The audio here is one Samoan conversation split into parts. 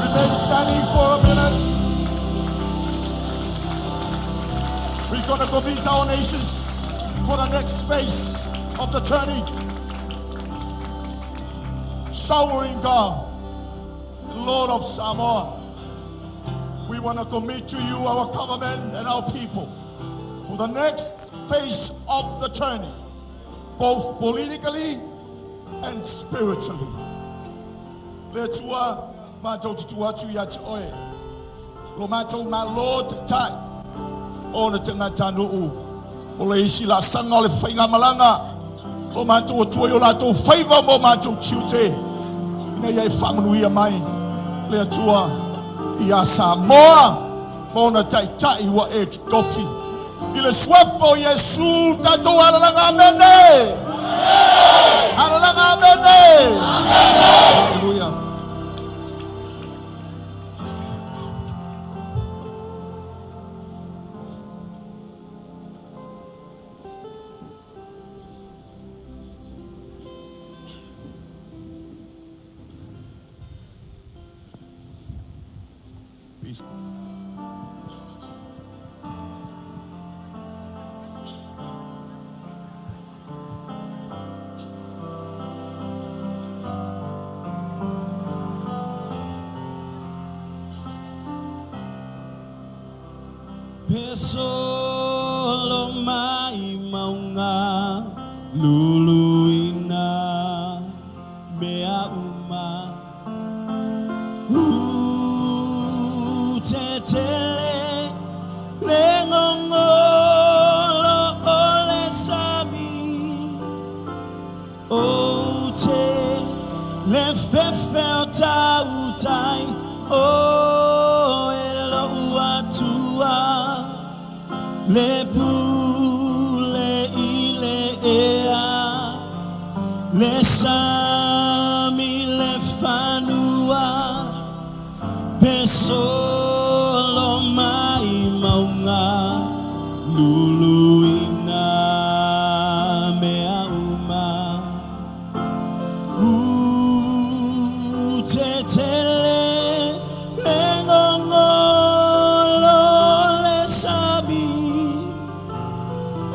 Remain standing for a minute. We're going to commit our nations for the next phase of the journey. Sovereign God, Lord of Samoa, we want to commit to you our government and our people for the next phase of the journey, both politically and spiritually. Le Atua, matou te tuu atu ia te oe. Lo matou Malo taitai o le tagatanuu o le isi laasaga o le faigamalaga o matou Atua i o latou faiva ma o matou tiute ina ia e faamanuia mai le Atua ia Samoa ma ona taitai ua e totofi. I le suafa o Iesu tatou alalaga amene. Alalaga amene. Hallelujah. Peace. Pe solo mai mauga luluina mea uma u tetele le gogolo o le sami ou te le fefe o tautai o e lou Atua. Le pule i le ea, le sami le fanua, pe solo mai maunga, luluina mea uma. Utetele le gogolo le sami,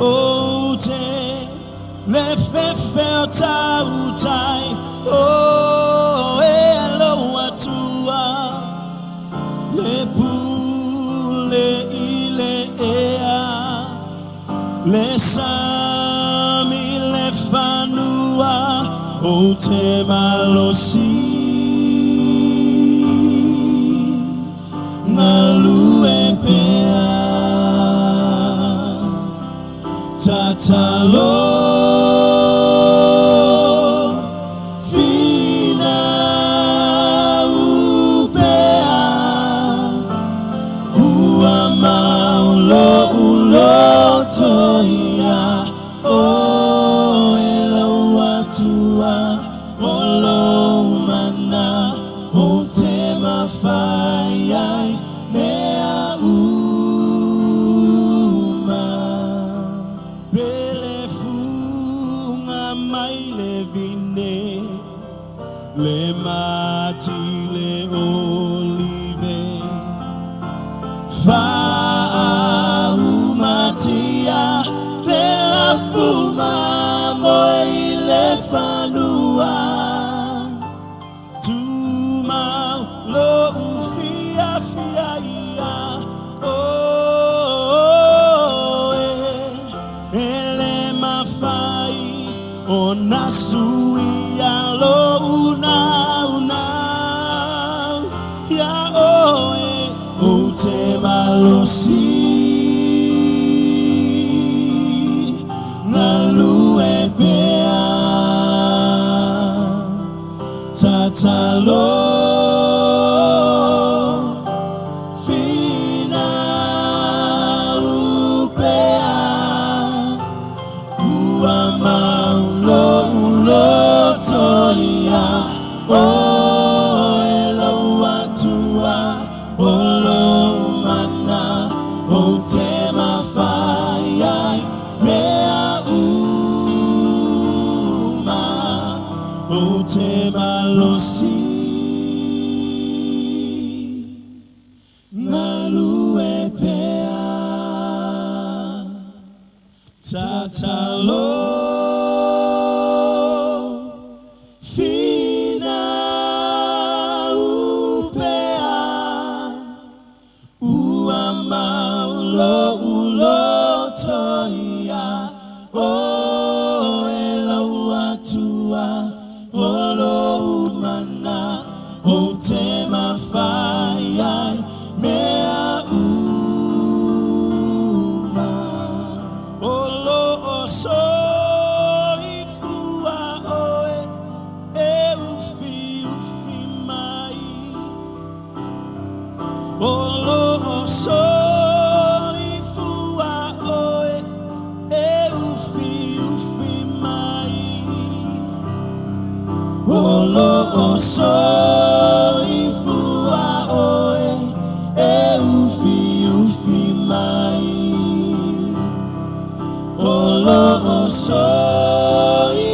o te le fefe o tautai, o e alo atua, le pule i le ea, le sami le fanua, o te malosi galue pea. Tatalo fina upea, ua mau lou loto ia, o e lau Atua, o lou mana, ou te mafai ai mea uma. Pele funga mai le vine, le mati le olive, faaumatia le lafuma moi le fanua. Tumau lou fiafia ia, o e, e le mafai ona suia lou naunau ia oe, ou te malosi galue pea. Tatalo fina upea, ua mau lou loto ia, o e lau Atua, o lou mana, ou te mafai ai mea uma, ou te malosi galue pea. Tatalo fina upea, ua mau lou loto ia, o e lau Atua, o lou mana, ou te mafai ai mea uma. O loo soifua oe, e ufi ufi mai. O loo soifua oe, e ufi ufi mai. O loo soifua oe, e ufi ufi mai. O loo soifua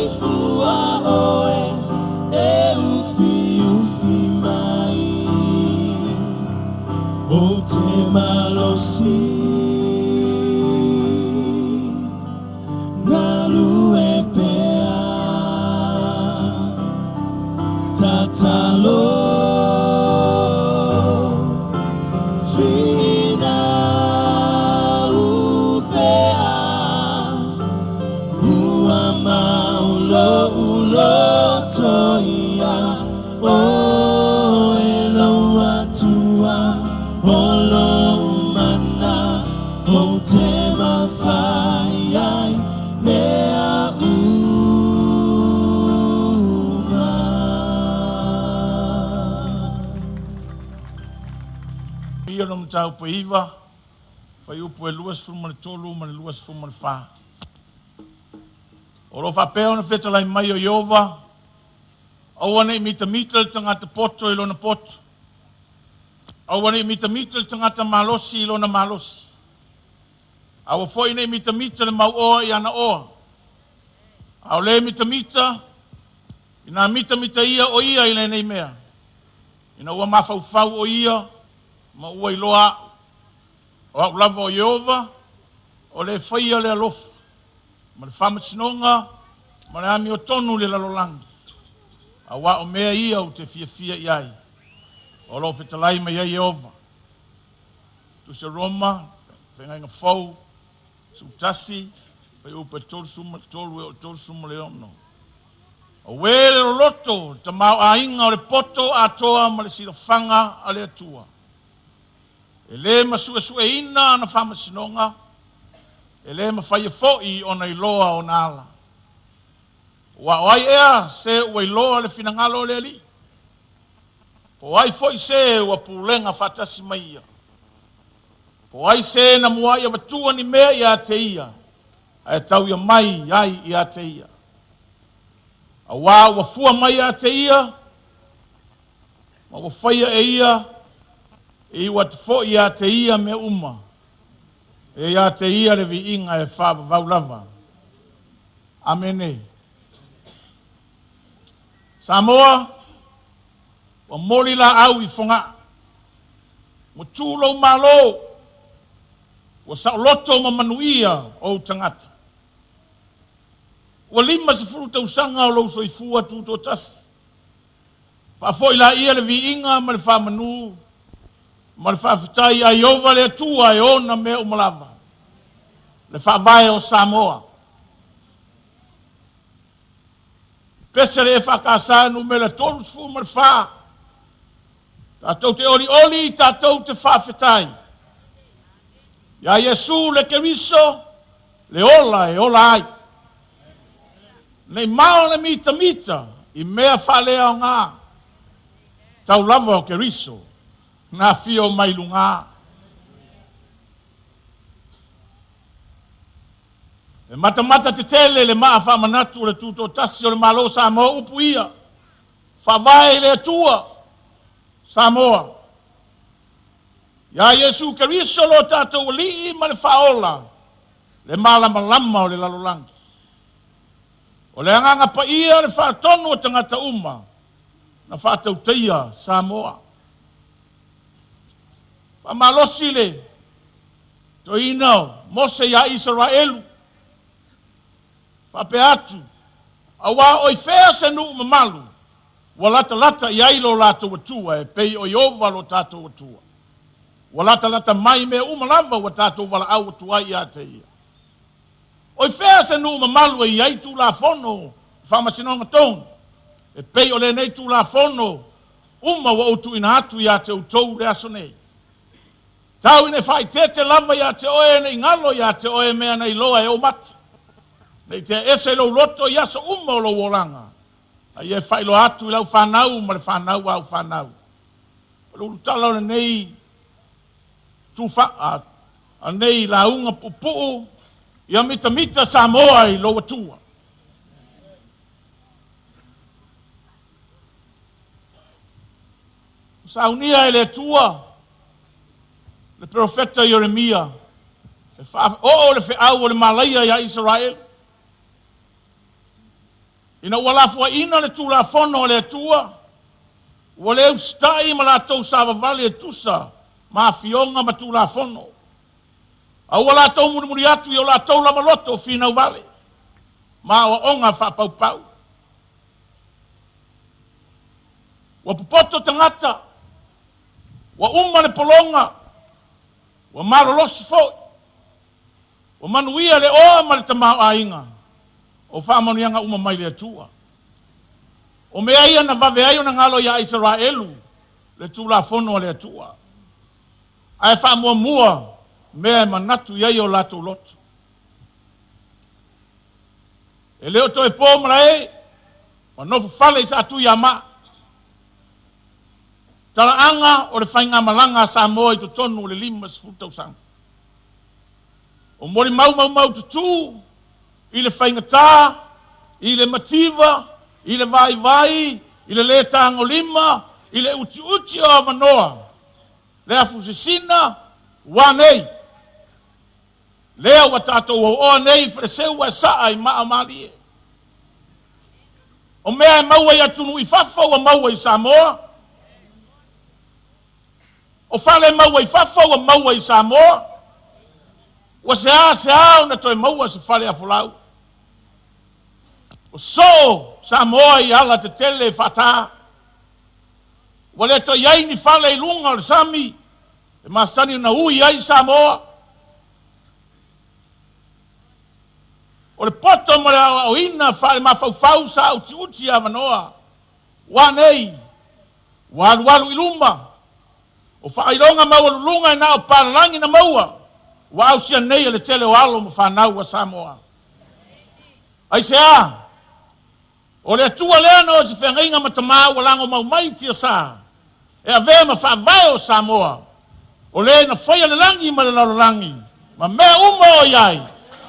oe, e ufi ufi mai. O te malosi galue pea. Tatalo fina upea, ua mau lou loto ia, o e lau Atua, o lou mana, ou te mafai ai mea uma. Ia no mataupu e 9. Fuaiupu e 23 ma le 24. O lo o faapea ona fetalai mai o Ieova, Aua ne i mitamita le tagata poto i lona poto, aua ne i mitamita le tagata malosi i lona malosi, aua foi ne i mitamita le mauoa i ana oa, a o le mitamita, ina mitamita ia o ia i lenei mea, ina ua mafaufau o ia ma ua iloa a'u, o a'u lava o Ieova, o le e faia le alofa ma le faamasinoga ma le amiotonu i le lalolagi, auā o mea ia ou te fiafia i ai, o lo o fetalai mai ai Ieova. Tusi a Roma, Feagaiga Fou, 11, fuaiupu e 33 e oo i le 36. Auē le loloto, le tamaoaiga o le poto atoa ma le silafaga a le Atua. E le masuesueina ana faamasinoga, e le mafaia foi ona iloa ona ala. Ua o ai ea se ua iloa le finagalo o le Alii? Po o ai foi se ua pulega faatasi ma ia? Po o ai se na muai avatua ni mea ia te ia, ae tauia mai ai ia te ia? Auā ua fua mai ia te ia, ma ua faia e ia, e iu atu foi ia te ia mea uma, e ia te ia le viiga e faavavau lava. Amene. Samoa, ua moli laau i Fogaa, ua tu lou Malo, ua saoloto ma manuia ou tagata. Ua 50 tausaga o lou soifua tutoatasi. Faafoi laia le viiga ma le faamanu ma le faafetai ia Ieova le Atua e ona mea uma lava, le Faavae o Samoa. Pese le EFKS numera 34, tatou te olioli, tatou te faafetai iā Iesu le Keriso, le ola e ola ai. Nei mao le mitamita i mea faaleaoga, tau lava o Keriso na afio mai lugā. E matamata tetele le maa faamanatu o le Tutoatasi o le Malo o Samoa upu ia, Faavae i le Atua, Samoa. Iā Iesu Keriso lo tatou Alii ma le Faaola, le malamalama o le lalolagi. O le Agaga Paia le faatonu o tagata uma na faatautaia Samoa. Faamalosi le toeaina o Mose iā Isaraelu, faapea atu, Auā o i fea se nuu mamalu ua latalata i ai lo latou Atua e pei o Ieova lo tatou Atua, ua latalata mai mea uma lava ua tatou valaau atu ai ia te ia. O i fea se nuu mamalu e i ai Tulafono Faamasinoga tonu e pei o lenei Tulafono uma ua ou tuuina atu ia te outou le aso nei? Tau ina e faaeteete lava ia te oe ne i galo ia te oe mea na iloa e ou mata, ne i tea ese i lou loto i aso uma o lou olaga, a ia e faailoa atu i lau fanau ma le fanau a au fanau. O le ulutala o lenei tufa, a, a lenei lauga puupuu, ia mitamita Samoa i lou Atua. Ua saunia e le Atua le perofeta Ieremia e faaoo le feau o le malaia iā Isaraelu. Ina ua lafoaiina le Tulafono a le Atua, ua le usitai ma latou savavali e tusa ma afioga ma Tulafono, a ua latou mulimuli atu i o latou lava loto finau vale ma aoaoga faapaupau. Ua popoto tagata, ua uma le pologa, ua malolosi foi. Ua manuia le oa ma le tamaoaiga o faamanuiaga uma mai le Atua. O mea ia na vave ai ona galo iā Isaraelu le Tulafono a le Atua, ae faamuamua mea e manatu i ai o latou loto. E le o toe po malae, ua nofo fale i Satuiamaa. Talaaga o le faigamalaga a Samoa i totonu o le 50 tausaga. O molimau maumaututu i le faigata, i le mativa, i le vaivai, i le lē tagolima, i le utiuti o avanoa, le afu sisina, ua nei? Lea ua tatou aoa nei i Faleseu ae saa i maa o malie. O mea e maua i atunuu i fafo ua maua i Samoa. O fale maua i fafo ua maua i Samoa. Ua seā ona toe maua se fale afolau. Ua soo Samoa i ala tetele faatā. Ua le toe i ai ni fale i luga o le sami e masani ona ui ai Samoa. O le poto ma le aoaoina faale-mafaufau sa utiuti avanoa. Ua nei, ua alualu i luma. O faailoga maualuluga e na o palalagi na maua, ua ausia nei e le tele o alo ma fanau a Samoa. Aisea? O le Atua lea na o i se feagaiga ma tamā ua lagomau mai i tiasā, e avea ma faavae o Samoa, o le na faia le lagi ma le lalolagi, ma mea uma o i ai,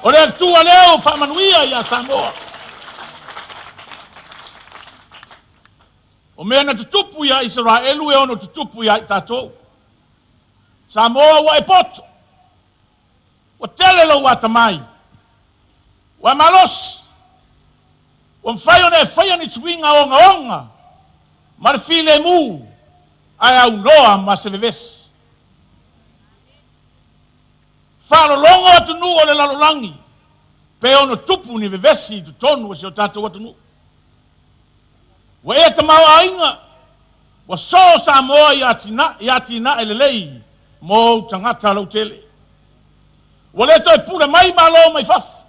o le Atua lea ua faamanuia iā Samoa. O mea na tutupu iā Isaraelu e ono tutupu iā i tatou. Samoa ua e poto. Ua tele lou atamai. Ua e malosi. Ua mafai ona e faia ni suiga ogaoga ma le filemu ae aunoa ma se vevesi. Faalologo atunuu o le lalolagi pe ono tupu ni vevesi i totonu o si o tatou atunuu. Ua ea tamaoaiga, ua soo Samoa i atinae lelei mo ou tagata lautele. Ua le toe pule mai Malo mai fafo,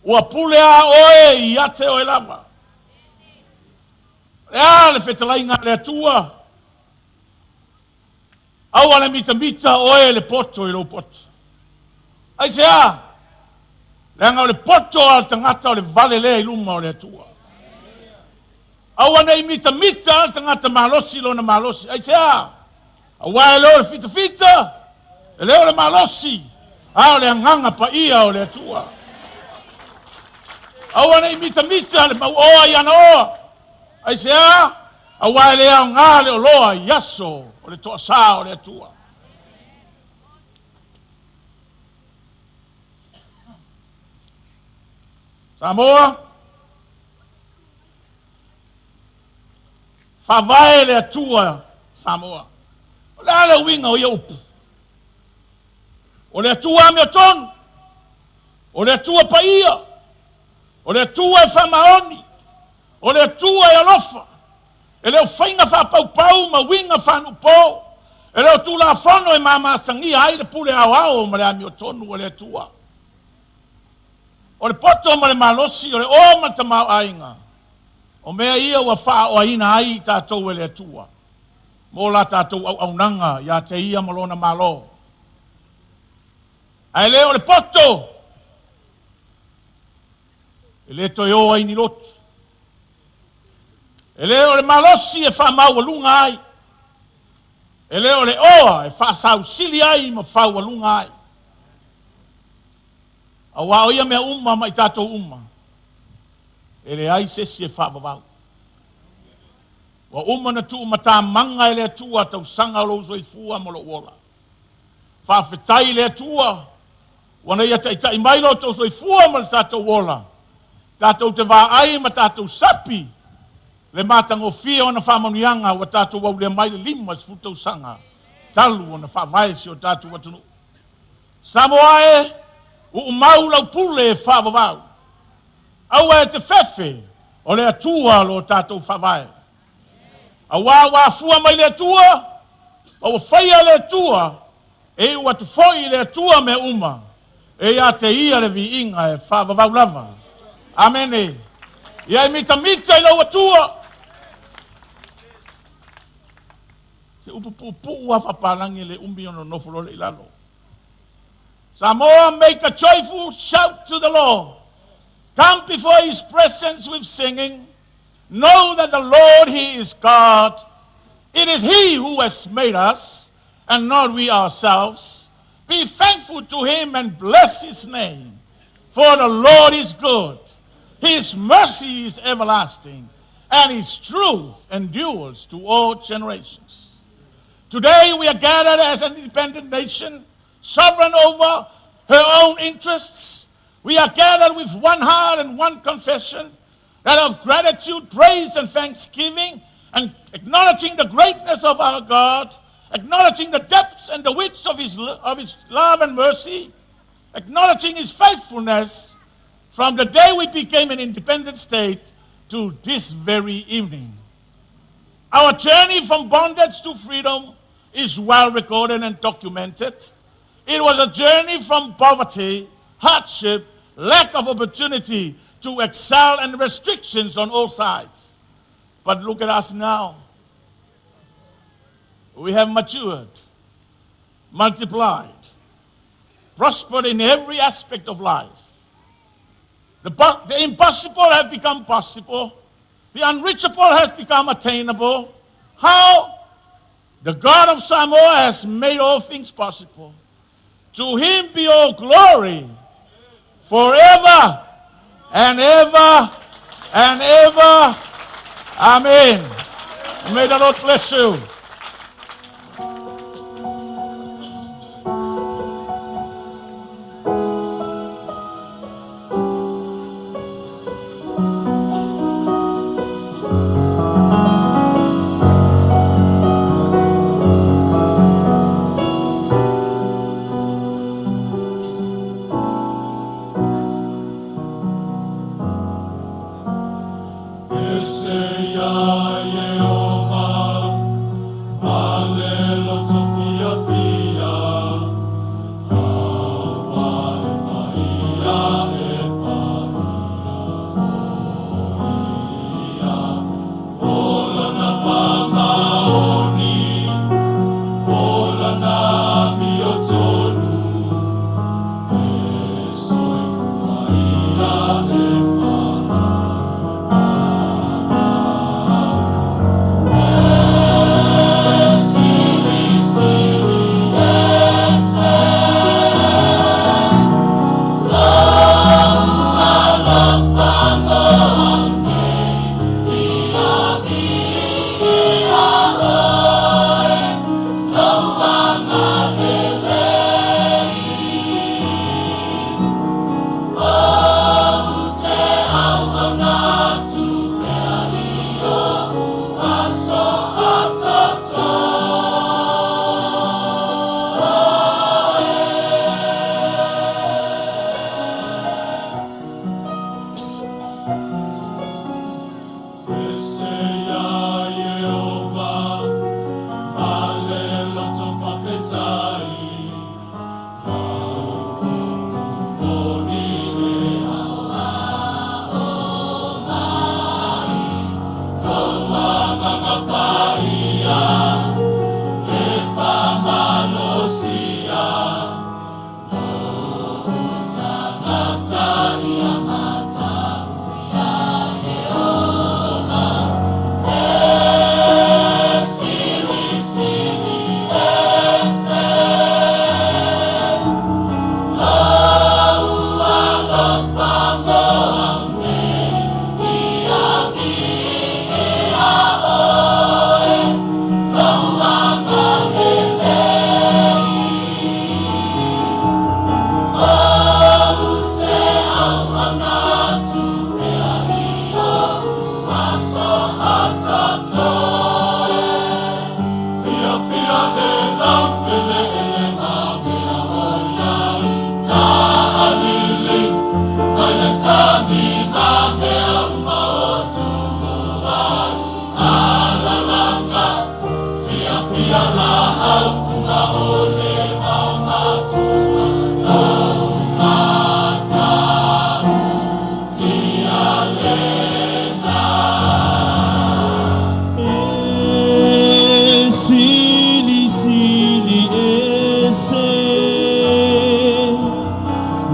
ua pule a oe ia te oe lava. O le a le fetalaiga a le Atua? Aua le mitamita oe le poto i lou poto. Aisea? Leaga o le poto a le tagata o le vale lea i luma o le Atua. Aua ne i mitamita le tagata malosi lona malosi. Aisea? Aua e le o le fitafita, e le o le malosi, a o le agaga paia o le Atua. Aua ne i mitamita le mauoa i ana oa. Aisea? Aua e le aoga le oloa i aso o le toasā o le Atua. Samoa, faavae le Atua Samoa. O le a le uiga o ia upu? O le Atua amiotonu, o le Atua paia, o le Atua e faamaoni, O le Atua e alofa, e le o faiga faapaupau ma uiga faanuupo, e le o tulafono e mamasagia ai le pule aoao ma le amiotonu a le Atua. O le poto ma le malosi, o le oa ma le tamaoaiga, o mea ia ua faaoaina ai i tatou e le Atua, mo la tatou auaunaga ia te Ia ma Lona Malo. Ae le o le poto E le toe o ai ni lotu. E le o le malosi e faamaualuga ai. E le o le oa e faasausili ai ma faualuga ai. Aua o ia mea uma ma i tatou uma, e leai se isi e faavavau. Ua uma ona tuumatamaga e le Atua tausaga o lou soifua ma lou ola. Faafetai i le Atua ua na ia taitai mai lo outou soifua ma le tatou ola, tatou te vaai ma tatou sapi le matagofie o ana faamanuiaga ua tatou aulia mai le 50 tausaga talu ona faavae si o tatou atunuu. Samoa e, uumau lau pule e faavavau. Aua e te fefe, o le Atua lo tatou faavae. Aua ua afua mai le Atua, ma ua faia e le Atua, e iu atu foi i le Atua mea uma, e ia te Ia le viiga e faavavau lava. Amene. Ia e mitamita i lou Atua. Se upu puupuu lava faapalagi e le umi ona nonofo loa lea i lalo. Samoa, make a joyful shout to the Lord. Come before his presence with singing. Know that the Lord, he is God. It is he who has made us, and not we ourselves. Be thankful to him and bless his name. For the Lord is good. His mercy is everlasting, and his truth endures to all generations. Today we are gathered as an independent nation, sovereign over her own interests. We are gathered with one heart and one confession, that of gratitude, praise, and thanksgiving, and acknowledging the greatness of our God, acknowledging the depths and the widths of his love and mercy, acknowledging his faithfulness from the day we became an independent state to this very evening. Our journey from bondage to freedom is well recorded and documented. It was a journey from poverty, hardship, lack of opportunity to excel, and restrictions on all sides. But look at us now. We have matured, multiplied, prospered in every aspect of life. The impossible has become possible. The unreachable has become attainable. How? The God of Samoa has made all things possible. To him be all glory forever and ever and ever. Amen. May the Lord bless you.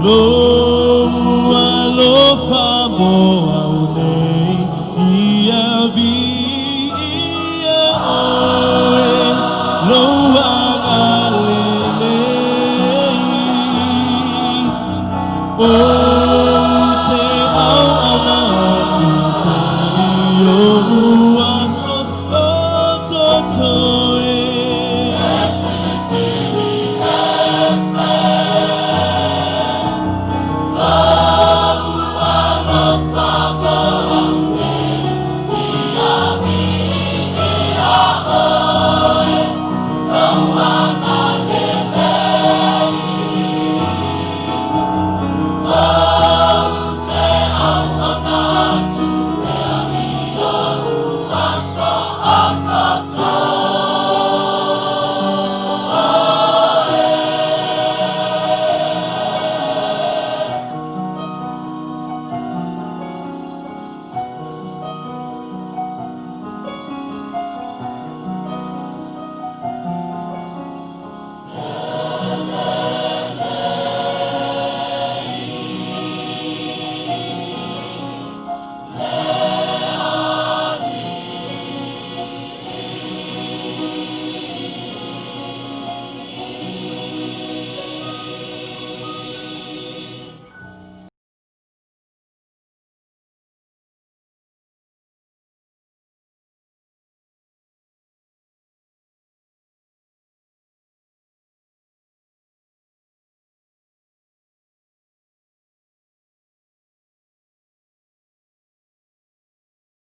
Lo alofa mo.